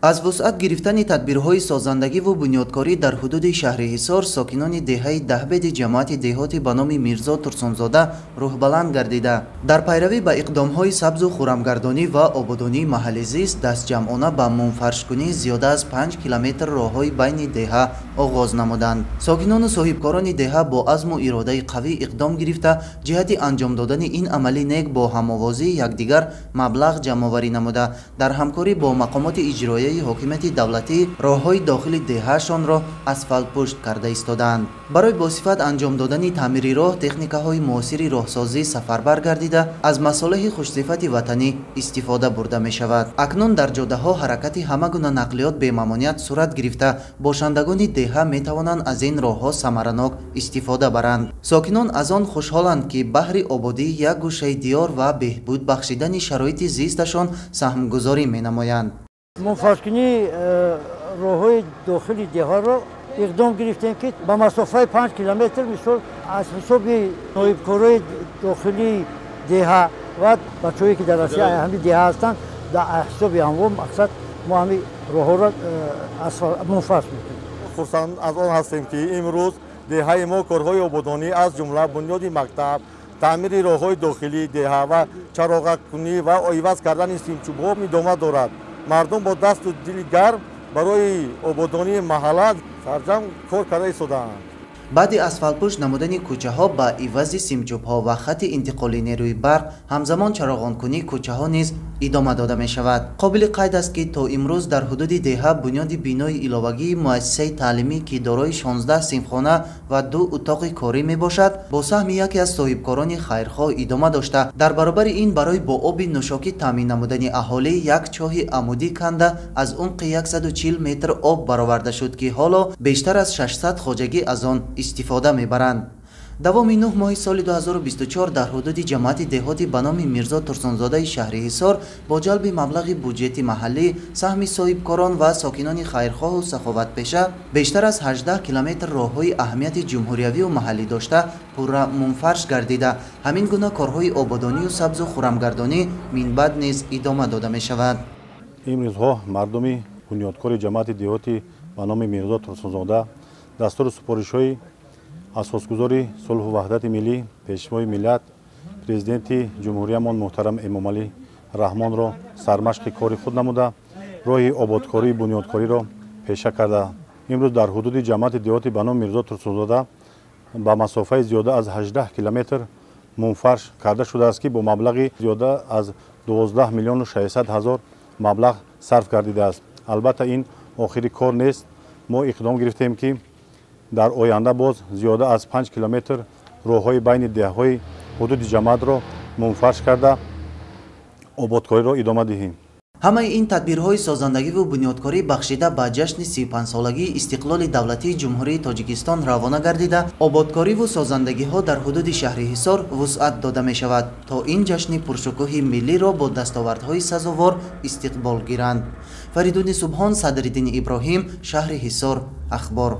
Аз вусъат гирифтани тадбирҳои созандагиву бунёдкорӣ дар ҳудуди шаҳри Ҳисор, сокинони деҳаи Даҳбеди ҷамоати деҳоти ба номи Мирзо Турсунзода рӯҳбаланд гардида, дар пайравӣ ба иқдомҳои сабзу хуррамгардонӣ ва ободонии маҳалли зист дастҷамъона ба мунфаршкунии зиёда аз 5 километр роҳҳои байни деҳа оғоз намуданд. Сокинону соҳибкорони деҳа бо азму иродаи қавӣ иқдом гирифта, ҷиҳати анҷом додани ин амали нек бо ҳамовозии якдигар маблағ ҷамъоварӣ намуда, дар ҳамкорӣ бо мақомоти иҷроияи ҳокимияти давлатӣ роҳҳои дохили деҳаашонро асфалтпӯшт карда истодаанд. Барои босифат анҷом додани таъмири роҳ техникаҳои муосири роҳсозӣ сафарбар гардида, аз масолеҳи хушсифати ватанӣ истифода бурда мешавад. Акнун дар ҷодаҳо ҳаракати ҳама гуна нақлиёт бемамоният сурат гирифта, бошандагони деҳа метавонанд аз ин роҳҳо самаранок истифода баранд. Сокинон аз он хушҳоланд, ки баҳри ободии як гӯшаи диёр ва беҳбуд бахшидани шароити зисташон саҳмгузорӣ менамоянд. Мунфаршкунии роҳҳои дохили деҳаро иқдом гирифтем, ки ба масофаи 5 километр, мисол, аз ҳисоби ноибкорои дохилии деҳа ва бачаҳое, ки дар ҳамин деҳа ҳастанд, дар ҳисоби ҳамво мақсад мо ҳамин роҳҳоро мунфарш мекунем. Хурсанд аз он ҳастем, ки имрӯз деҳаи мо корҳои ободонӣ, аз ҷумла бунёди мактаб, таъмири роҳҳои дохилии деҳа ва чароғакунӣ ва иваз кардани симчӯбҳо идома дорад. Мардум бо дасту дили гарм барои ободонии маҳалла сарҷамъ кор карда истодаанд. Баъди асфалтпӯш намудани кӯчаҳо ба ивази симчӯбҳо ва хати интиқоли нерӯи барқ, ҳамзамон чароғонкунии кӯчаҳо низ идома дода мешавад. Қобили қайд аст, ки то имрӯз дар ҳудуди деҳа бунёди бинои иловагии муассисаи таълимӣ, ки дорои 16 синфхона ва 2 утоқи корӣ мебошад, бо саҳми яке аз соҳибкорони хайрхоҳ идома дошта, дар баробари ин барои бо оби нӯшокӣ таъмин намудани аҳолӣ як чоҳи амудӣ канда, аз умқи 140 метр об бароварда шуд, ки ҳоло бештар аз 600 хоҷагӣ аз он истифода мебаранд. Давоми 9 моҳи соли 2024 дар ҳудуди ҷамоати деҳоти ба номи Мирзо Турсунзодаи шаҳри Ҳисор бо ҷалби маблағи буҷети маҳаллӣ, саҳми соҳибкорон ва сокинони хайрхоҳу саховатпеша бештар аз 18 километр роҳҳои аҳамияти ҷумҳуриявию маҳаллӣ дошта пурра мунфарш гардида, ҳамин гуна корҳои ободонию сабзу хуррамгардонӣ минбаъд низ идома дода мешавад. Имрӯзҳо мардуми бунёдкори ҷамоати деҳоти ба номи Мирзо Турсунзода дастуру супоришҳои асосгузори сулҳу ваҳдати миллӣ, пешвои миллат, президенти ҷумҳуриямон муҳтарам Эмомалӣ Раҳмонро сармашқи кори худ намуда, роҳи ободкорию бунёдкориро пеша карда, имрӯз дар ҳудуди ҷамоати деҳоти ба номи Мирзо Турсунзода ба масофаи зиёда аз 18 километр мунфарш карда шудааст, ки бо маблағи зиёда аз 12 миллиону 600 ҳазор маблағ сарф гардидааст. Албатта, ин охири кор нест. Мо иқдом гирифтем, ки дар оянда боз зиёда аз 5 километр роҳҳои байни деҳаҳои ҳудуди ҷамоатро мунфарш карда, ободкориро идома диҳем. Ҳамаи ин тадбирҳои созандагиву бунёдкорӣ бахшида ба ҷашни 35-солагии истиқлоли давлатии Ҷумҳурии Тоҷикистон равона гардида, ободкориву созандагиҳо дар ҳудуди шаҳри Ҳисор вусъат дода мешавад, то ин ҷашни пуршукӯҳи миллиро бо дастовардҳои сазовор истиқбол гиранд. Фаридуни Субҳон, Садриддини Иброҳим, шаҳри Ҳисор, Ахбор.